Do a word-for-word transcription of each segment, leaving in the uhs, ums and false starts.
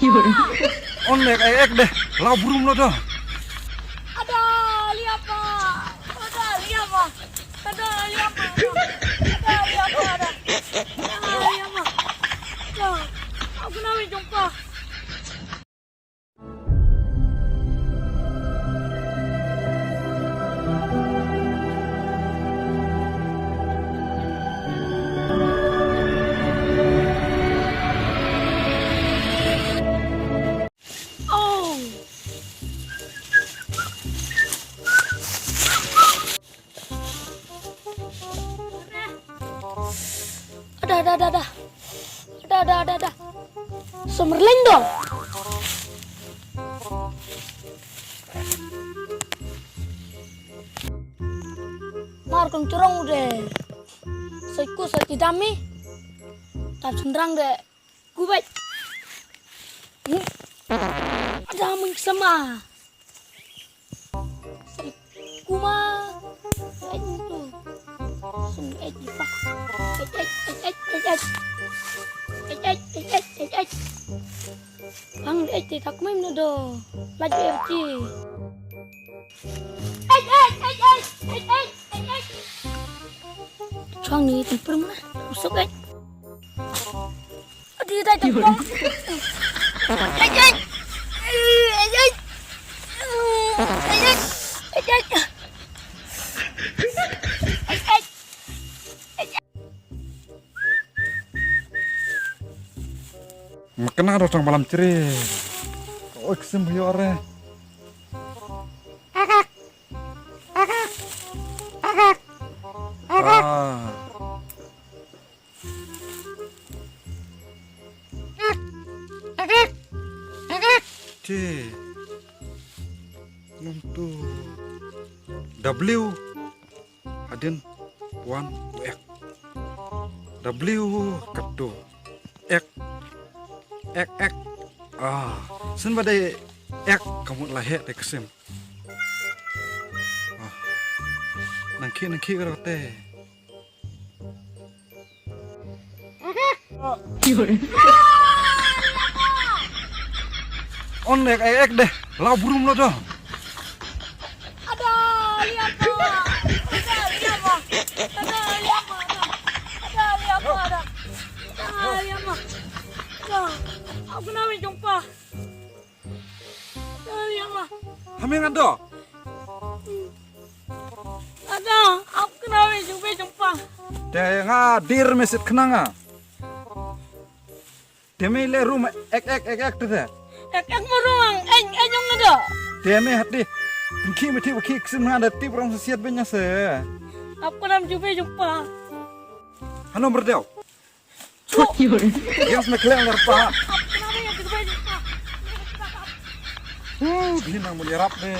On ek ek ek deh. Lau brum lo doh. Ada liapa. Ada liapa. Ada liapa. Ada liapa ada. Ada liapa. Dah. Aku nak jumpa. Oh. Ada, ada, ada, ada. Ada, ada, ada, ada. Summer Lindor. Mar kong churong de. Sai ku sai ti dami. Tap sendrang de. Ku bai. Ada mung sama. Kuma. Ai tu. Sung ai di pa. Ai ai ai ai ai ai. Ai ai ai ai ai ai. Bang ai ti tak mai mna do. Laj ai ti. Ai ai ai ai ai ai ai ai. Chuang ni ti prum na. Usuk ai. Adi dai dong. Ai ai. Ai ai. Ai ai. Ai ai. Ai ai. Makna do tang balam chri. Oi ksim hiore. Ah. Te. Num tu. W. Hadien wan u ek. W katu. Ek. Ek ek. Ah, sien ba dei ek ka mut la heh te ksim. Ah. Nang ki nang ki ka te. On ek ek ek deh. Lau brum lo doh. Ada liapa. Ada liapa. Ada liapa. Ada liapa ada. Ada liapa. Ada. Aku nak jumpa. Ada liapa. Hami ngado. Ada. Aku nak jumpa jumpa. Te nga dir mesit khnanga. Te me le rum ek ek ek ek te. Ek ek mo rum ang eng eng ong nado. Te me hati. Pynkhih me thi pynkhih ksim nga da tip rong sa siat benya se. Ap ko dam jube jumpa. Hano merdeu. Chut. Yang sma kleng ler pa. Ap ko dam jube jumpa. Hu, bini nang muli rap de.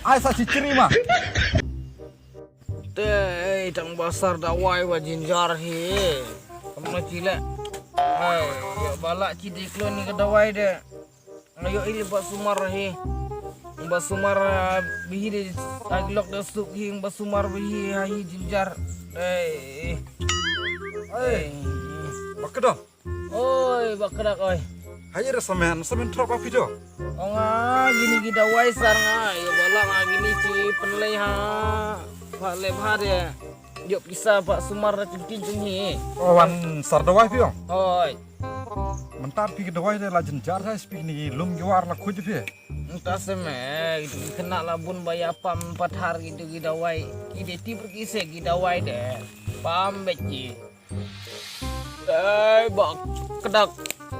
Ai sa chichiri ma. Te, eh, tang ba sar dawai ba jinjar hi. Kam na chile. Ai, ya bala chi di klon ni ka dawai de. Ayo ili ba sumar hi. Ba sumar, ah, bihi de aglok de suk hi ba sumar bihi ha hi jinjar. Eh. Eh. Bakdo. Oi, bakrak oi. Haji da samen, samen trok api do. Ong a gini ki dawai sar nga, yo bala nga gini chi penlei ha. Ba le ba de. Yo pisa ba sumar da tin tin hi. Oh, wan sar dawai pi ong. Oi. Mentar pi ki dawai de la jenjar sa spi ni lum ki war la khuj pi. Entah seme, kena la bun baya pam pathar gitu ki dawai. Ki de tip ki se ki dawai de. Pam beki. Ai ba kedak.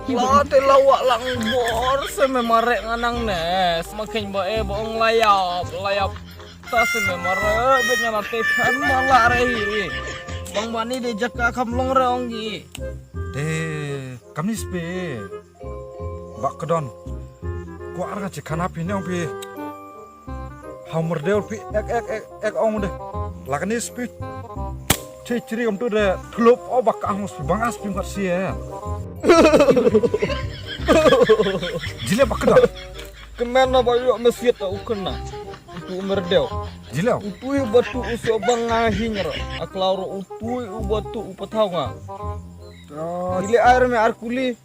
La te lawak lang bor se me marek nganang ne. Semakin ba eh ba ong layap layap. Ta se me marek bet nyala te phan malak re hi. Bang bani de jaka kam long re ong gi. Te kam ni spe. Ba kedon. Ko ar ka chikana pi ne ong pi. Hamar deu pi ek ek ek ek ong de. Lakani spi. Chi chiri om tu de thlup o ba ka ang spi bang as pi ngat si eh. Jile ba kedon. Kemen na ba yo mesiat ta ukena. Utu merdeu. Jile. Utu batu uso bang nga hinger. Aklauro utu batu upatau nga. Ile air me arkuli.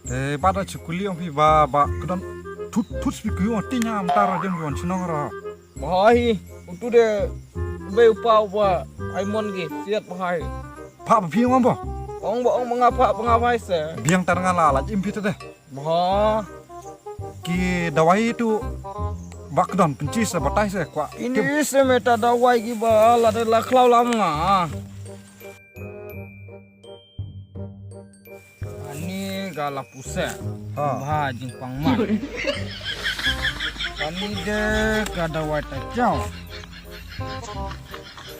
Eh, ba da chukuli ong phi ba, ba, kdon thut, thut spi kuyu ong tinya am taro jem wan chnong ro. Ba hi, utu de, be upa upa, ai mon gi, siat ba hi. Pha ba phi ong ba? Ong ba ong ba nga pha, ba nga ba hi se. Biang tar nga la, la im phi te de. Ba. Ki dawai tu, ba kdon, penchi se, batai se, kwa. Ini se meta dawai ki ba, la de la khlaw lam nga. Ani ga la puse. Ha. Ba jingpang ma. Ani de ka dawai ta chao.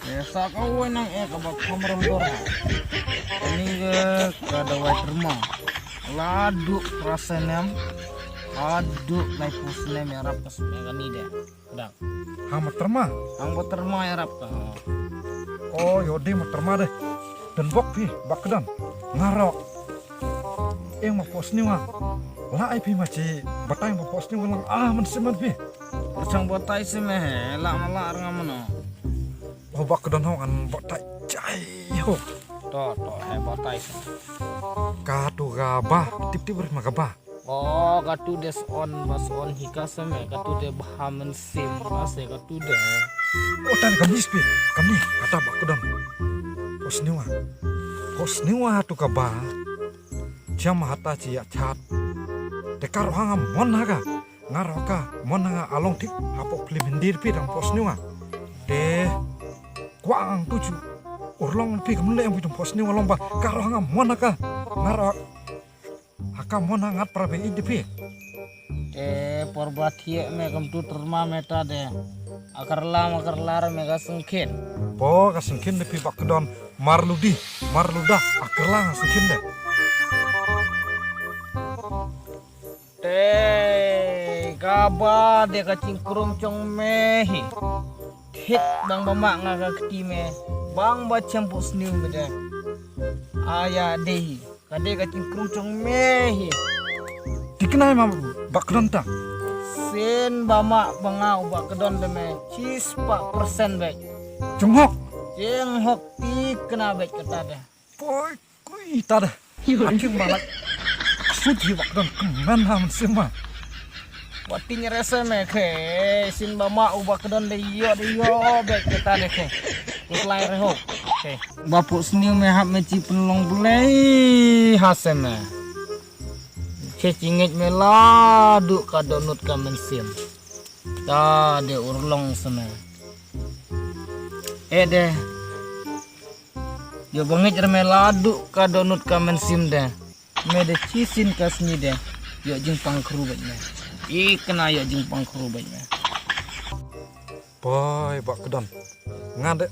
Esa ka wai nang e ka ba kham ram dor. Ani de ka dawai terma. Ladu prasenem. Adu lai pusenem ya rap ka sne ani de. Dang. Hang ba terma. Hang ba terma ya rap ka. Oh, yo de ma terma de. Dan bok phi, ba kdon. Ngaro. Eng ma pos niwa. La ai phi ma chi, batai ma pos niwa lang. Ah, man siman phi. Chang batai si me he, la ma la rnga mano. Oh, ba kdon ho ngan batai chai ho. To, to, he batai si. Ka tu ga ba, tip tip ri ma ga ba. Oh, katu de son, ba son hi ka seme, katu de bha mynsiem, ba se katu de. Oh, tan kam ni spi, kam ni, kata ba kdon. Pos niwa. Pos niwa tu ka ba. Cham hata chi ya chat. De kar hang am mon ha ka. Ngar ha ka, mon ha nga along thik, hapo plim hindir pi dang pos niwa. De, kwa ang tu chu. Urlong pi kam le ang pi dang pos niwa long ba. Kar hang am mon ha ka. Ngar ha Haka mon ha ngat pra be id phi. Te por ba thiek me kam tu terma me ta de. Akar lam akar lar me ka sengkhin. Po ka sengkhin de phi bak don marludi marluda akar lang sengkhin de. Te ka ba de ka chingkrung chong me hi. Thik bang ba ma nga ka kti me. Bang ba chempu sniu me de. Aya de hi. Ka dei ka chingkrung chong me hi. Tiknai ma bak don ta. Sin ba ma ba nga u bak don de me. Chispah persen bek. Chunghok. Chunghok tikna bek kata de. Poi kui ta de. Ating ba lak. Sut hi bak don kemen ha men sima. Wati nyerese me ke sin ba ma u bak don de yo de yo bek kata de ke. Kuslai reho. Ke. Ba pu sniu me hap me chi penlong belei ha se me. Che chingit me la du ka donut ka mensim. Ta de urlong se me. Eh de. Yo bangit re me la du ka donut ka mensim de. Me de chisin ka sni de. Yo jingpang kru bek me. Ikna yo jingpang kru bek me. Boy, bak don. Nga de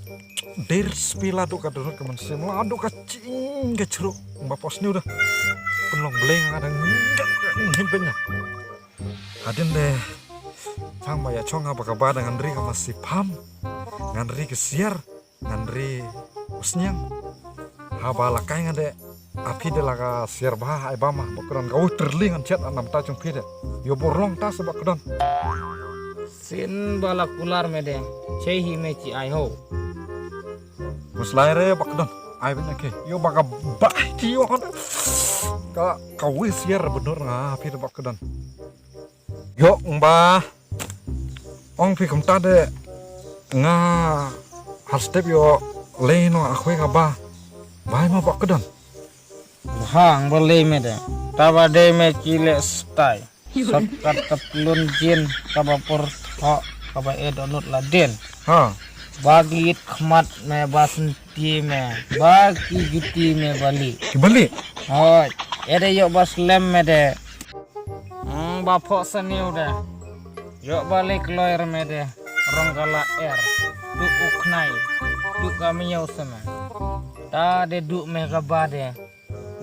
dir spi la du ka donut ka mensim la du ka ching ka chru. Ba pos niu de. Penlong beleng nga de ngin bek nga. Hadin de. Chang ba ya chong ha ba ka ba de ngan ri ka masipam. Ngan ri ka siar. Ngan ri usniang. Haba la kai nga de. Aphi de la ka siar ba ai ba ma bakdon ka u terling ngan chet anam ta chung phi de. Yo borlong ta se bakdon. Sin ba la kular me de. Chei hi me chi ai ho. Muslai re bakdon. Ai ben ke. Yo ba ka ba chi yo ka ka wi siar benur nga aphi de bakdon. Yo ngba. Ong phi kumta de nga hal step yo le no akhwe ka ba. Bai ma bak don. Hang ba le me de. Ta ba de me ki le stai. Sat kat ta plun jin ka ba por tho ka ba e donut la din. Ha. Ba git khmat me ba senti me. Ba ki juti me bali. Ki bali. Hoi. E de yo ba slem me de. Hmm, ba pho saniu de. Yo ba lek loi re me de. Rong ka la er. Tu u khnai. Tu ka miau seme. Ta de du me ka ba de.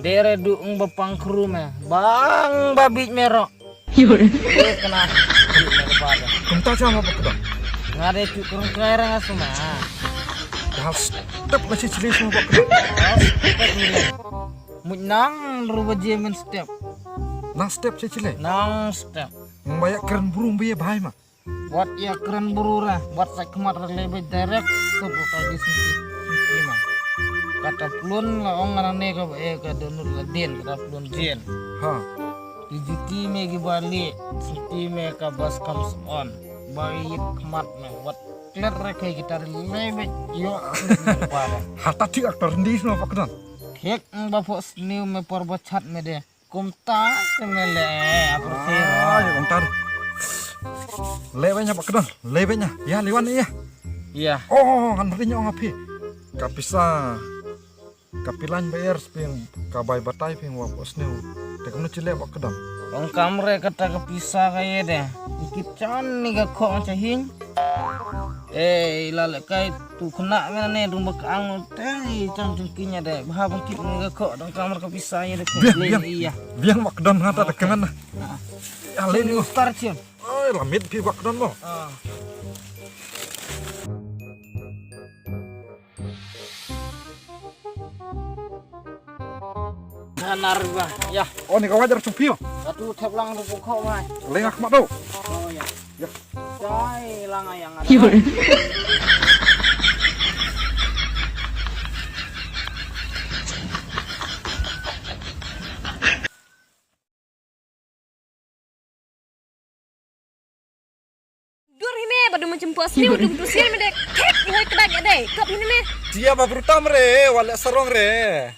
De re du ung ba pang kru me. Bang ba bit me ro. Yo re. Kena. Du me ka ba de. Kumta cha ma ba kuda. Nga de tu krung krai rang asuma. Hal step la chi chili suma ba kuda. Hal step ni. Muj nang ru baje men step. Nang step che chile. Nang step. Ngba ya kren burung biye bai ma. Wat ya kren buru ra, wat sa khmat ra lebe direct. Sub ka ji senti senti ma. Kata plun la ong ngan ne ka ba e ka donut la din kata plun jin. Ha. Juti me ki bali, juti me ka bas kam on. Ba yit khmat me, wat klet re kai kita re lebe yo. Hata ti aktor ndi sno pakdon. Kek ba pok sniu me por bachat me de. Kumta se me le apor se. Ay, kumta. Lebe nya pakdon, lebe nya. Ya liwan ya. Ya. Oh, ngan ri nya ngapi. Ka pisa. Ka pilan ba er sping ka bai batai ping wa pok sniu. Te kumno chile pakdon. Ong kamre kata ka pisa ka ye de. Ikit chan ni ka khong chahin. Eh, ila le kai tu khna me ne dung ba ka ang te i chan chung kinya de. Ba ha bang kit ni ka khong dang kamre ka pisa ye de. Biang, biang. Iya. Biang pakdon ngata te kemen. Ya le ni. Star chin. Oi, lamit pi pakdon mo. Ah. Hanar ba. Ya. Oh, ni ka wajar chupio. Satu thep lang tu pukho mai. Lengak mak tu. Oh ya. Ya. Cai lang ayang ada. Dur hine ba dum chim pos ni dum du sir me de kek ni hoi kedak ya de kap hine me. Dia ba brutam re wala sarong re.